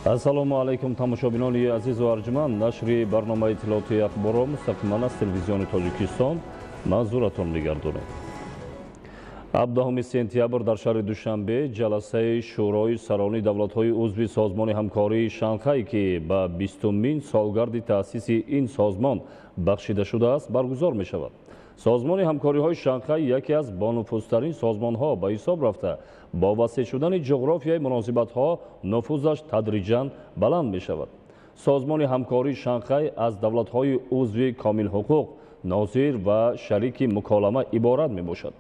Ассалому алайкум, тамошобинони азизу арҷманд. Нашри барномаи иттилоотии Ахборро мустақиман аз Телевизиони Тоҷикистон манзуратон мегардонем. 17 сентябр дар шаҳри Душанбе ҷаласаи Шӯрои сарони давлатҳои узви Созмони ҳамкории Шанхай, ки ба 20-умин солгарди таъсиси ин созмон бахшида шудааст, баргузор мешавад. Созмони ҳамкориҳои Шанхай яке аз бонуфузтарин созмонҳо ба ҳисоб рафта, бо васеъ шудани ҷуғрофияи муносибатҳо нуфузаш тадриҷан баланд мешавад. Созмони ҳамкории Шанхай аз давлатҳои узви комилҳуқуқ, нозир ва шарики муколама иборат мебошад.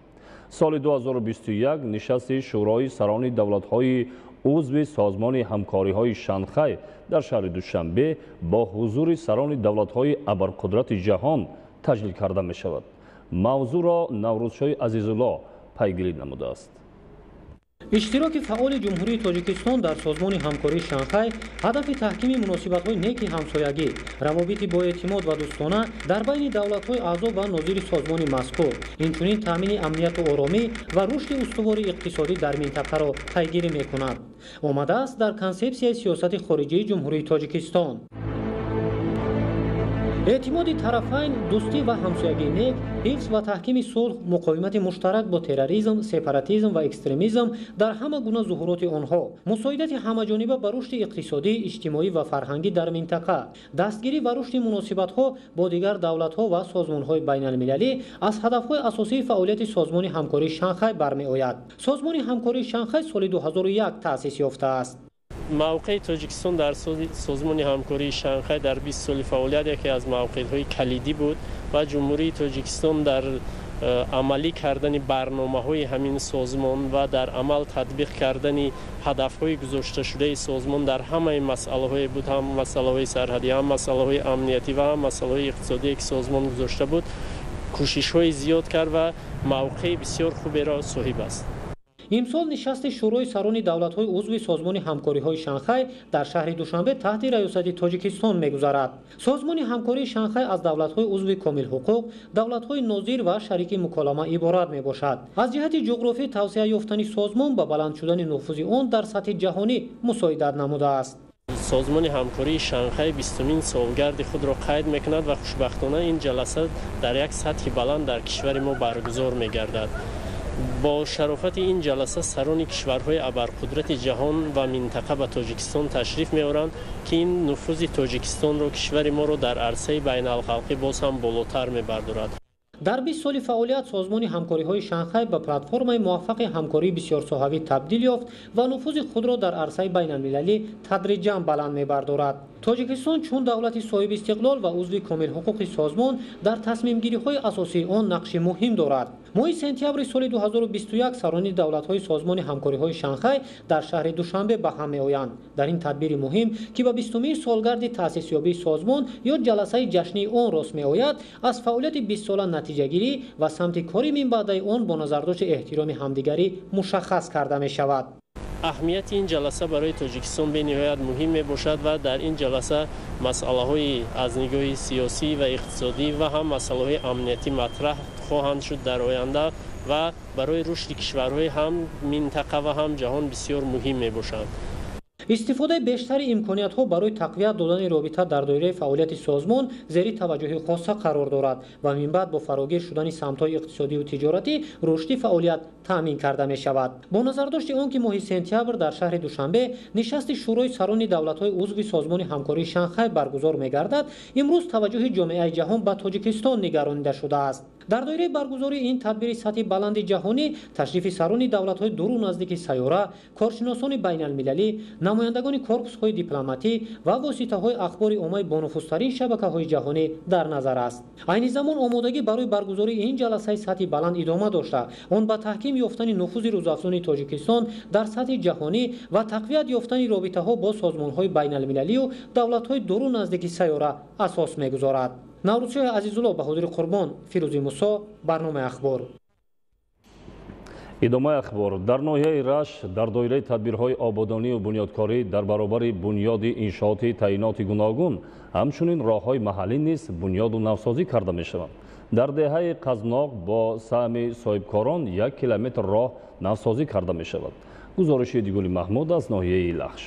Соли 2021 нишасти Шӯрои сарони давлатҳои узви Созмони ҳамкориҳои Шанхай дар шаҳри Душанбе бо ҳузури сарони давлатҳои абарқудрати ҷаҳон таҷлил карда мешавад. Мавзӯъро Наврӯзшоҳи Азизулло пайгирӣ намудааст. Иштироки фаъоли Ҷумҳурии Тоҷикистон дар Созмони ҳамкории Шанхай ҳадафи таҳкими муносибатҳои неки ҳамсоягӣ, равобити боэътимод ва дӯстона дар байни давлатҳои аъзо ва нозири созмони мазкур, инчунин таъмини амнияту оромӣ ва рушди устувори иқтисодӣ дар минтақаро пайгирӣ мекунад. Омадааст дар консепсияи сиёсати хориҷии Ҷумҳурии Тоҷикистон. Эътимоди тарафайн, дӯстӣ ва ҳамсоягии нек, ҳифз ва таҳкими сулҳ, муқовимати муштарак бо терроризм, сепаратизм ва экстремизм дар ҳама гуна зуҳуроти онҳо, мусоидати ҳамаҷониба ба рушди иқтисодӣ, иҷтимоӣ ва фарҳангӣ дар минтақа, дастгирӣ ва рушди муносибатҳо бо дигар давлатҳо ва созмонҳои байналмилалӣ аз ҳадафҳои асосии фаъолияти Созмони ҳамкории Шанхай бармеояд. Созмони ҳамкории Шанхай соли 2001 таъсис ёфтааст. Мавқеи Тоҷикистон дар Созмони ҳамкории Шанхай дар 20 соли фаъолият яке аз мавқеъҳои калидӣ буд ва Ҷумҳурии Тоҷикистон дар амалӣ кардани барномаҳои ҳамин созмон ва дар амал татбиқ кардани ҳадафҳои гузошташудаи созмон дар ҳамаи масъалаҳое буд, ҳам масъалаҳои сарҳадӣ, ҳам масъалаҳои амниятӣ ва ҳам масъалаҳои иқтисодие, ки созмон гузошта буд, кӯшишҳои зиёд кард ва мавқеи бисёр хуберо соҳиб аст. Имсол нишасти Шӯрои сарони давлатҳои узви Созмони ҳамкориҳои Шанхай дар шаҳри Душанбе таҳти раёсати Тоҷикистон мегузарад. Созмони ҳамкории Шанхай аз давлатҳои узви комилҳуқуқ, давлатҳои нозир ва шарики муколама иборат мебошад. Аз ҷиҳати ҷуғрофӣ тавсеа ёфтани созмон ба баланд шудани нуфузи он дар сатҳи ҷаҳонӣ мусоидат намудааст. Созмони ҳамкории Шанхай 20-умин солгарди худро қайд мекунад ва хушбахтона ин ҷаласа дар як сатҳи баланд дар кишвари мо баргузор мегардад. Бо шарофати ин ҷаласа сарони кишварҳои абарқудрати ҷаҳон ва минтақа ба Тоҷикистон ташриф меоранд, ки ин нуфузи Тоҷикистонро, кишвари моро дар арсаи байналхалқӣ боз ҳам болотар мебардорад. Дар 20 соли фаъолият Созмони ҳамкориҳои Шанхай ба платформаи муваффақи ҳамкории бисёрсоҳавӣ табдил ёфт ва нуфузи худро дар арсаи байналмилалӣ тадриҷан баланд мебардорад. Тоҷикистон чун давлати соҳиби истиқлол ва узви комилҳуқуқи созмон дар тасмимгириҳои асосии он нақши муҳим дорад. Моҳи сентябри соли 2021 сарони давлатҳои Созмони ҳамкориҳои Шанхай дар шаҳри Душанбе ба ҳам меоянд. Дар ин тадбири муҳим, ки ба 20-умин солгарди таъсисёбии созмон ё ҷаласаи ҷашнии он рост меояд, аз фаъолияти 20-сола натиҷагирӣ ва самти кори минбаъдаи он бо назардошти эҳтироми ҳамдигарӣ мушаххас карда мешавад. Аҳамияти ин ҷаласа барои Тоҷикистон бениҳоят муҳим мебошад ва дар ин ҷаласа масъалаҳои аз нигоҳи сиёсӣ ва иқтисодӣ ва ҳам масъалаҳои амниятӣ матраҳ хоҳанд шуд дар оянда ва барои рушди кишварҳои ҳам минтақа ва ҳам ҷаҳон бисёр муҳим мебошанд. Истифодаи бештари имкониятҳо барои тақвият додани робита дар доираи фаъолияти созмон зери таваҷҷӯҳи хоса қарор дорад ва минбаъд бо фарогир шудани самтҳои иқтисодиву тиҷоратӣ рушди фаъолият таъмин карда мешавад. Бо назардошти он ки моҳи сентябр дар шаҳри Душанбе нишасти Шӯрои сарони давлатҳои узви Созмони ҳамкории Шанхай баргузор мегардад, имрӯз таваҷҷӯҳи ҷомеаи ҷаҳон ба Тоҷикистон нигаронида шудааст. Дар доираи баргузории ин тадбири сатҳи баланди ҷаҳонӣ ташрифи сарони давлатҳои дуру наздики сайёра, коршиносони байналмилалӣ, намояндагони корпусҳои дипломатӣ ва воситаҳои ахбори оммаи бонуфузтарин шабакаҳои ҷаҳонӣ дар назар аст. Айни замон омодагӣ барои баргузории ин ҷаласаи сатҳи баланд идома дошта, он ба таҳким ёфтани нуфузи рӯзафзуни Тоҷикистон дар сатҳи ҷаҳонӣ ва тақвият ёфтани робитаҳо бо созмонҳои байналмилалию давлатҳои дуру наздики сайёра асос мегузорад. Наврӯзшоҳи Азизулло, Баҳодури Қурбон, Фирӯзи Мусо, барномаи Ахбор. Идомаи ахбор. Дар ноҳияи Рашт дар доираи тадбирҳои ободонию бунёдкорӣ дар баробари бунёди иншооти таъиноти гуногун, ҳамчунин роҳҳои маҳаллӣ низ бунёду навсозӣ карда мешаванд. Дар деҳаи Қазноқ бо саҳми соҳибкорон 1 километр роҳ навсозӣ карда мешавад. Гузориши Дигули Маҳмуд аз ноҳияи Лахш.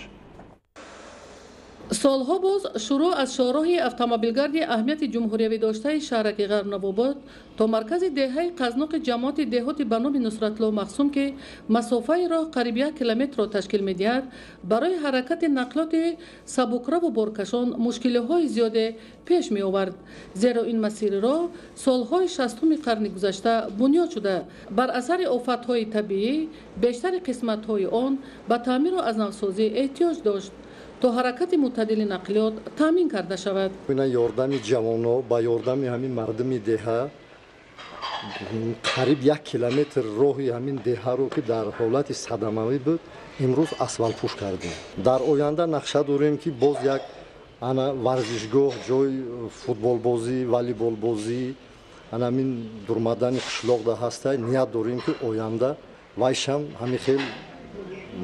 Солҳо боз шурӯъ аз шоҳроҳи автомобилгарди аҳамияти ҷумҳуриявӣ доштаи шаҳраки Ғарб-Навобод то маркази деҳаи Қазноқи ҷамоати деҳоти ба номи Нусратлло Махсум, ки масофаи роҳ қариб 1 километрро ташкил медиҳад, барои ҳаракати нақлиёти сабукраву боркашон мушкилиҳои зиёде пеш меовард. Зеро ин масири роҳ солҳои 60-уми қарни гузашта бунёд шуда, бар асари офатҳои табиӣ бештари қисматҳои он ба таъмиру аз навсозӣ эҳтиёҷ дошт то ҳаракати мӯътадили нақлиёт таъмин карда шавад. Ина ёрдами ҷавонҳо ба ёрдами ҳамин мардуми деҳа қариб 1 километр роҳи ҳамин деҳаро, ки дар ҳолати садамавӣ буд, имрӯз асфалтпӯш кардем. Дар оянда нақша дорем, ки боз як ана варзишгоҳ, ҷои футболбозӣ, волейболбозӣ, ана ҳамин дурмадани қишлоқда ҳаста, ният дорем, ки оянда вайшам ҳамин хел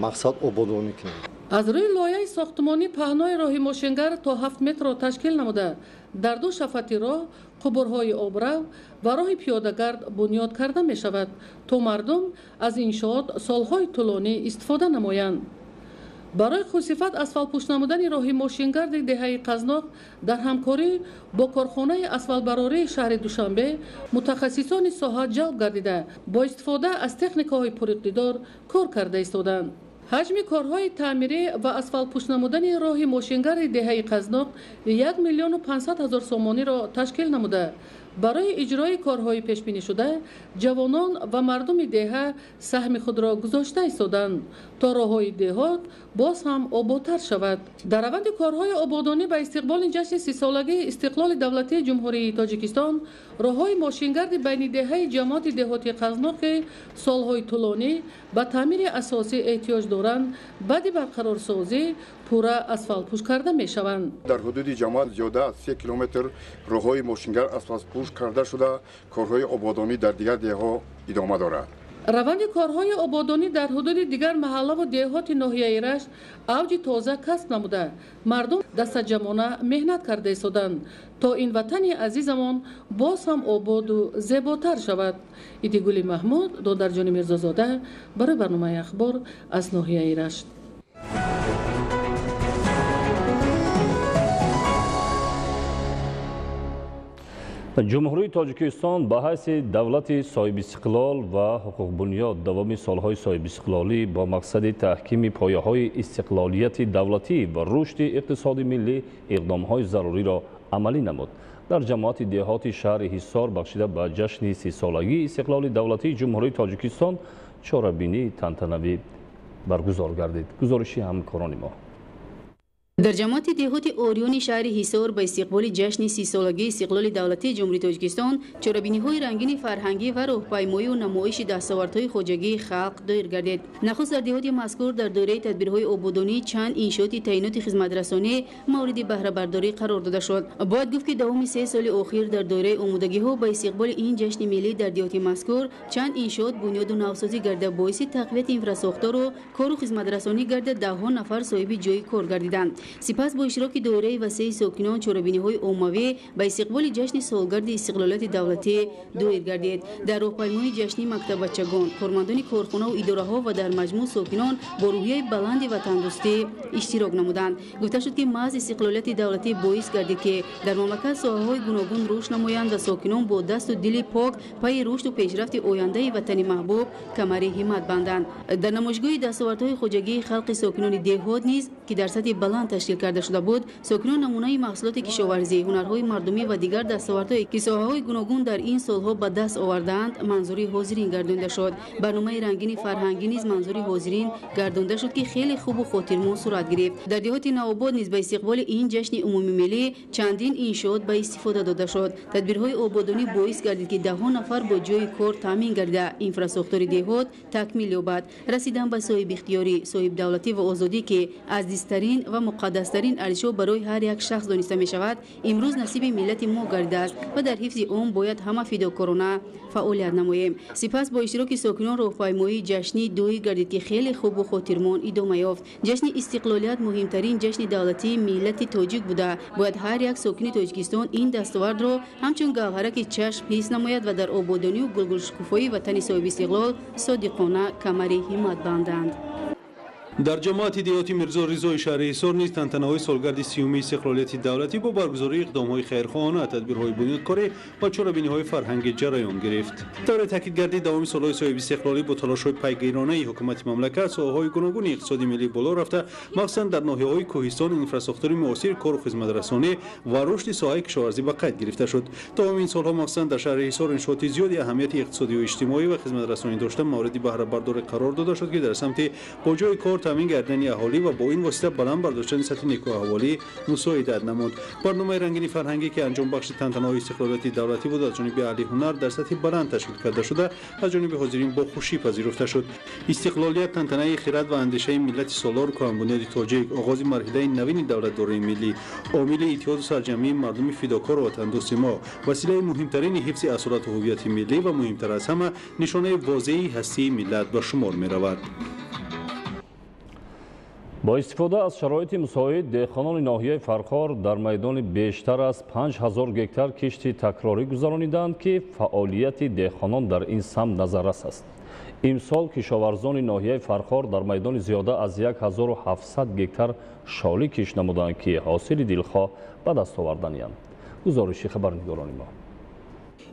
мақсад ободонӣ кунем. Аз рӯи лоиҳаи сохтмонӣ паҳнои роҳи мошингар то 7 метрро ташкил намуда, дар ду шафати роҳ қубурҳои обрав ва роҳи пиёдагард бунёд карда мешавад, то мардум аз иншоот солҳои тӯлонӣ истифода намоянд. Барои хусифат асфалтпӯш намудани роҳи мошингарди деҳаи Қазноқ дар ҳамкорӣ бо корхонаи асфалтбарории шаҳри Душанбе мутахассисони соҳа ҷалб гардида, бо истифода аз техникаҳои пуриқтидор кор карда истоданд. Ҳаҷми корҳои таъмирӣ ва асфалтпӯш намудани роҳи мошингарди деҳаи Қазноқ 1 500 000 сомониро ташкил намуда, барои иҷрои корҳои пешбинишуда ҷавонон ва мардуми деҳа саҳми худро гузошта истоданд, то роҳҳои деҳот боз ҳам ободтар шавад. Дар раванди корҳои ободонӣ ба истиқболи ҷашни 30-солагии истиқлоли давлатии Ҷумҳурии Тоҷикистон роҳҳои мошингарди байни деҳаи ҷамоати деҳоти Қазноқ, ки солҳои тӯлонӣ ба таъмири асосӣ эҳтиёҷ доранд, баъди барқарорсозӣ пурра асфалтпӯш карда мешаванд. Дар ҳудуди ҷамоат зиёда аз 3 километр роҳҳои мошингард асфалтпӯш карда шуда, корҳои ободонӣ дар дигар деҳҳо идома дорад. Раванди корҳои ободонӣ дар ҳудуди дигар маҳаллаву деҳоти ноҳияи Рашт авҷи тоза касб намуда, мардум дастаҷамъона меҳнат карда истоданд, то ин ватани азизамон боз ҳам ободу зеботар шавад. Идигули Маҳмуд, Додарҷони Мирзозода барои барномаи Ахбор аз ноҳияи Рашт. Ҷумҳурии Тоҷикистон ба ҳайси давлати соҳибистиқлол ва ҳуқуқбунёд давоми солҳои соҳибистиқлолӣ бо мақсади таҳкими пояҳои истиқлолияти давлатӣ ва рушди иқтисоди миллӣ иқдомҳои заруриро амалӣ намуд. Дар ҷамоати деҳоти шаҳри Ҳисор бахшида ба ҷашни 30-солагии истиқлоли давлатии Ҷумҳурии Тоҷикистон чорабинии тантанавӣ баргузор гардид. Гузориши ҳамкорони мо. Дар ҷамоати деҳоти Ориёни шаҳри Ҳисор ба истиқболи ҷашни 30-солагии истиқлоли давлатии Ҷумҳурии Тоҷикистон чорабиниҳои рангини фарҳангӣ ва роҳпаймоию намоиши дастовардҳои хоҷагии халқ доир гардид. Нахуст дар деҳоти мазкур дар доираи тадбирҳои ободонӣ чанд иншооти таъиноти хизматрасонӣ мавриди баҳрабардорӣ қарор дода шуд. Бояд гуфт, ки давоми 3 соли охир дар доираи омодагиҳо ба истиқболи ин ҷашни миллӣ дар деҳоти мазкур чанд иншоот бунёду навсозӣ гарда, боиси тақвияти инфрасохтору кору хизматрасонӣ гарда, даҳҳо нафар соҳиби ҷойи кор гардиданд. Сипас бо иштироки доираи васеи сокинон чорабиниҳои оммавӣ ба истиқболи ҷашни солгарди истиқлолияти давлатӣ доир гардид. Дар роҳпаймоии ҷашнӣ мактаббачагон, кормандони корхонаву идораҳо ва дар маҷмӯъ сокинон бо рӯҳияи баланди ватандӯстӣ иштирок намуданд. Гуфта шуд, ки маҳз истиқлолияти давлатӣ боис гардид, ки дар мамлакат соҳаҳои гуногун рушд намоянд ва сокинон бо дасту дили пок пайи рушду пешрафти ояндаи ватани маҳбуб камари ҳиммат банданд. Дар намоишгоҳи дастовардҳои хоҷагии халқи сокинони деҳот низ, ки дар сатҳи баланд ташкил карда шуда буд, сокинон намунаи маҳсулоти кишоварзӣ, ҳунарҳои мардумӣ ва дигар дастовардҳое, ки соҳаҳои гуногун дар ин солҳо ба даст овардаанд, манзури ҳозирин гардонда шуд. Барномаи рангини фарҳангӣ низ манзури ҳозирин гардонда шуд, ки хеле хубу хотирмон сурат гирифт. Дар деҳоти Навобод низ ба истиқболи ин ҷашни умумимиллӣ чандин иншоот ба истифода дода шуд. Тадбирҳои ободонӣ боис гардид, ки даҳҳо нафар бо ҷойи кор таъмин гардида, инфрасохтори деҳот такмил ёбад. Расидан ба соҳибихтиёрӣ, соҳибдавлатӣ ва озодӣ, ки азизтарин ва муқаддастарин арзишҳо барои ҳар як шахс дониста мешавад, имрӯз насиби миллати мо гардидааст ва дар ҳифзи он бояд ҳама фидокорона фаъолият намоем. Сипас бо иштироки сокинон роҳпаймоии ҷашнӣ доир гардид, ки хеле хубу хотирмон идома ёфт. Ҷашни истиқлолият муҳимтарин ҷашни давлатии миллати тоҷик буда, бояд ҳар як сокини Тоҷикистон ин дастовардро ҳамчун гавҳараки чашм ҳис намояд ва дар ободонию гулгулшукуфоии ватани соҳибистиқлол содиқона камари ҳиммат банданд. Дар ҷамоати деҳоти Мирзо Ризои шаҳри Ҳисор низ тантанаҳои солгарди 30-уми истиқлолияти давлатӣ бо баргузории иқдомҳои хайрхоҳона, тадбирҳои бунёдкорӣ ва чорабиниҳои фарҳангӣ ҷараён гирифт. Тавре таъкид гардид, давоми солҳои соҳибистиқлолӣ бо талошҳои пайгиронаи ҳукумати мамлакат соҳаҳои гуногуни иқтисоди миллӣ боло рафта, махсусан дар ноҳияҳои кӯҳистон инфрасохтори муосир, кору хизматрасонӣ ва рушди соҳаи кишоварзӣ ба қайд гирифта шуд. Давоми ин солҳо махсусан дар шаҳри Ҳисор иншооти зиёди аҳамияти иқтисодию иҷтимоӣ ва хизматрасонӣ дошта мавриди баҳрабардорӣ қарор дода шуд, ки дар самти бо ҷои кор таъмин гардидани аҳолӣ ва бо ин восита баланд бардоштани сатҳи некӯаҳволӣ мусоидат намуд. Барномаи рангини фарҳангӣ, ки анҷомбахши тантанаҳои истиқлолияти давлатӣ буд, аз ҷониби аҳли ҳунар дар сатҳи баланд ташкил карда шуда, аз ҷониби ҳозирин бо хушӣ пазируфта шуд. Истиқлолият тантанаи хирад ва андешаи миллати солор, кӯҳанбунёди тоҷик, оғози марҳилаи навини давлатдории миллӣ, омили иттиҳоду сарҷамъии мардуми фидокору ватандӯсти мо, василаи муҳимтарини ҳифзи асолату ҳуввияти миллӣ ва муҳимтар аз ҳама нишонаи возеҳи ҳастии миллат ба шумор меравад. Бо истифода аз шароити мусоид, деҳқонони ноҳияи Фархор дар майдони бештар аз 5000 гектар кишти такрорӣ гузарониданд, ки фаъолияти деҳқонон дар ин самт назаррас аст. Имсол кишоварзони ноҳияи Фархор дар майдони зиёда аз 1700 гектар шолӣ кишт намуданд, ки ҳосили дилхоҳ ба даст оварданиянд. Гузориши хабарнигорони мо.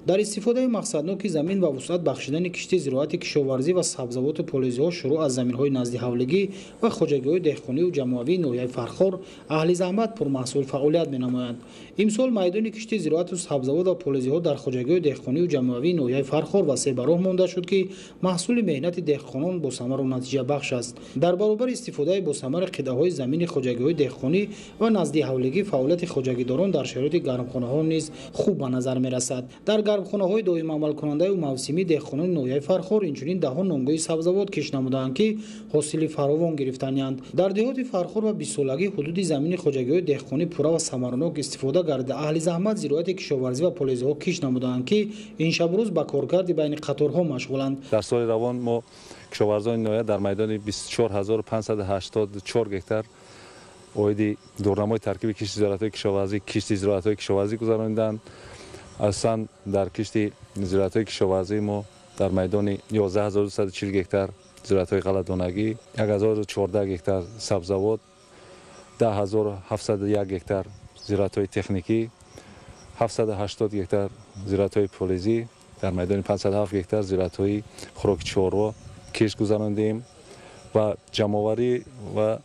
Дар истифодаи мақсадноки замин ва вусъат бахшидани кишти зироати кишоварзӣ ва сабзавоту полизиҳо шурӯъ аз заминҳои наздиҳавлигӣ ва хоҷагиҳои деҳқонию ҷамоавии ноҳияи Фархор аҳли заҳмат пурмаҳсул фаъолият менамоянд. Имсол майдони кишти зироату сабзавот ва полизиҳо дар хоҷагиҳои деҳқонию ҷамоавии ноҳияи Фархор васеъ ба роҳ монда шуд, ки маҳсули меҳнати деҳқонон босамару натиҷабахш аст. Дар баробари истифодаи босамари қитъаҳои замини хоҷагиҳои деҳқонӣ ва наздиҳавлигӣ фаъолияти хоҷагидорон дар шароити гармхонаҳо низ хуб ба назар мерасад. Дар гармхонаҳои доим амалкунандаю мавсимӣ деҳқонони ноҳияи Фархор инчунин даҳо номгӯи сабзавот кишт намудаанд, ки ҳосили фаровон гирифтанианд. Дар деҳоти Фархор ва бистсолагӣ ҳудуди замини хоҷагиҳои деҳқонӣ пурра ва самаранок истифода гардида, аҳли заҳмат зироати кишоварзӣ ва полизиҳо кишт намудаанд, ки ин шабу рӯз ба коркарди байни қаторҳо машғуланд. Дар соли равон мо кишоварзони ноҳия дар майдони 24584 гектар оиди дурнамои таркиби кишти зироатҳои кишоварзӣ кишти зироатҳои кишоварзӣ гузарониданд. Асосан дар кишти зироатҳои кишоварзӣ мо дар майдони 11240 гектар зироатҳои ғалладонагӣ, 1014 гектар сабзавот, 10701 гектар зироатҳои техникӣ, 780 гектар зироатҳои полизӣ, дар майдони 507 гектар зироатҳои хӯроки чорво кишт гузарондем ва ҷамъоварӣ ва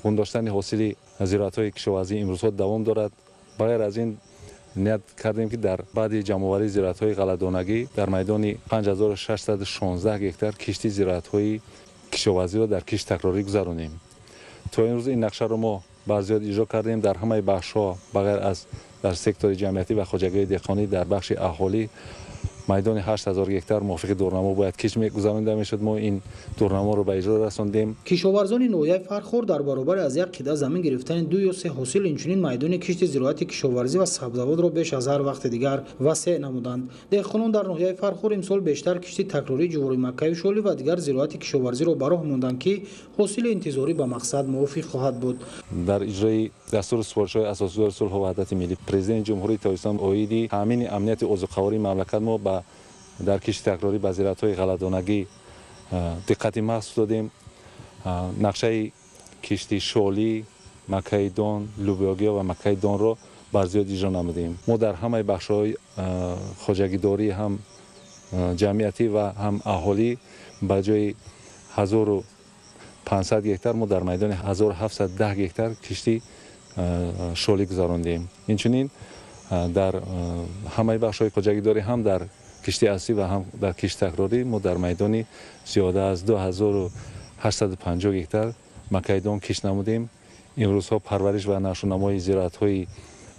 ғундоштани ҳосили зироатҳои кишоварзӣ имрӯзҳо давом дорад. Ба ғайр аз ин ният кардем, ки дар баъди ҷамъоварии зироатҳои ғалладонагӣ дар майдони 5616 гектар кишти зироатҳои кишоварзиро дар кишти такрорӣ гузаронем. То имрӯз ин нақшаро мо барзиёд иҷро кардем дар ҳамаи бахшҳо, ба ғайр аз дар сектори ҷамъиятӣ ва хоҷагии деҳқонӣ, дар бахши аҳолӣ майдони 8000 гектар мувофиқи дурнамо бояд кишт гузаронида мешуд. Мо ин дурнаморо ба иҷро расондем. Кишоварзони ноҳияи Фархор дар баробари аз як қитъа замин гирифтани ду ё се ҳосил, инчунин майдони кишти зироати кишоварзӣ ва сабзавотро беш аз ҳар вақти дигар васеъ намуданд. Деҳқонон дар ноҳияи Фархор имсол бештар кишти такрории ҷувории маккаю шолӣ ва дигар зироати кишоварзиро ба роҳ монданд, ки ҳосили интизорӣ ба мақсад мувофиқ хоҳад буд. Дар иҷрои дастуру супоришҳои асосгузори сулҳу ваҳдати миллӣ, Президенти Ҷумҳурии Тоҷикистон оиди таъмини амнияти озуқавории мамлакат мо дар кишти такрорӣ ба зироатҳои ғалладонагӣ диққати махсус додем. Нақшаи кишти шолӣ, маккаи дон, лӯбиёгиҳо ва маккаи донро барзиёд иҷро намудем. Мо дар ҳамаи бахшҳои хоҷагидорӣ, ҳам ҷамъиятӣ ва ҳам аҳолӣ, ба ҷои 1500 гектар мо дар майдони 1710 гектар кишти шолӣ гузарондем. Инчунин дар ҳамаи бахшҳои хоҷагидорӣ, ҳам дар кишти аслӣ ва ҳам дар кишти такрорӣ мо дар майдони зиёда аз 2850 гектар маккайдон кишт намудем. Имрӯзҳо парвариш ва нашъунамои зироатҳои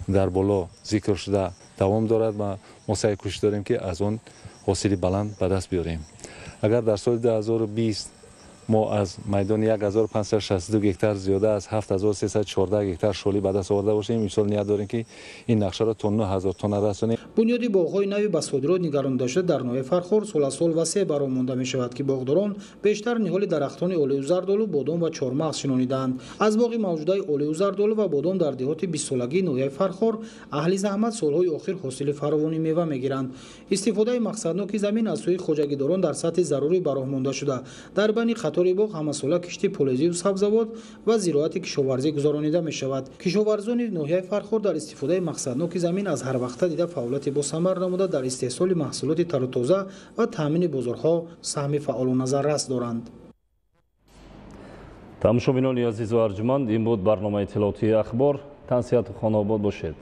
дар боло зикр шуда давом дорад ва мо саъй кӯшиш дорем, ки аз он ҳосили баланд ба даст биёрем. Агар дар соли 2020 мо аз майдони 1562 гектар зиёда аз 7314 гектар шолӣ ба даст оварда бошем, имсол ният дорем, ки ин нақшаро то 9000 тонна расонем. Бунёди боғҳои нави ба содирот нигаронида шуда дар ноҳияи Фархор сол аз сол васеъ ба роҳ монда мешавад, ки боғдорон бештар ниҳоли дарахтони олию зардолу, бодом ва чормағз шинонидаанд. Аз боғи мавҷудаи олию зардолу ва бодом дар деҳоти бистсолагии ноҳияи Фархор аҳли заҳмат солҳои охир ҳосили фаровони мева мегиранд. Истифодаи мақсадноки замин аз сӯи хоҷагидорон дар сатҳи зарурӣ ба роҳ монда шуда, дар байни қатори боғ ҳамасола кишти полезию сабзавот ва зироати кишоварзӣ гузаронида мешавад. Кишоварзони ноҳияи Фархор дар истифодаи мақсадноки замин аз ҳар вақта дида фаъолияти босамар намуда, дар истеҳсоли маҳсулоти тару тоза ва таъмини бозорҳо саҳми фаъолу назаррас доранд. Тамошобинони азизу арҷуманд, ин буд барномаи иттилоотии «Ахбор». Тансиҳату хонаобод бошед.